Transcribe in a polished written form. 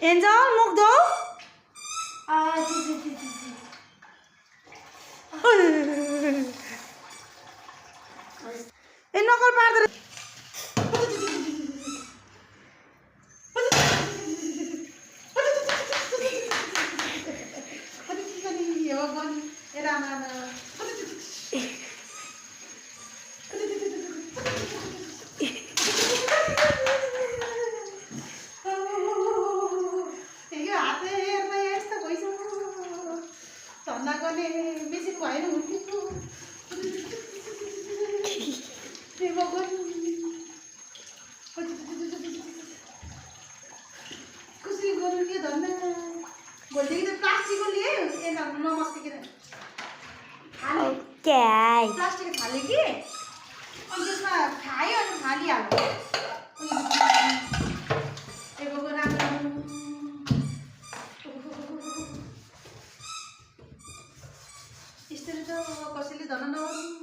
angel मुख धो ए नकल पार्दो मेसिन भएन हुन्थ्यो कसरी गर्नु के धन्दा भोलिदेखि त प्लास्टिकको लिए ए नमस्ते किन प्लास्टिक थाल्यो कि अनि त्यसमा खायो अनि फालिहाल्यो एगोको राम्रो यस्तरी त कसैले धन नगर्नु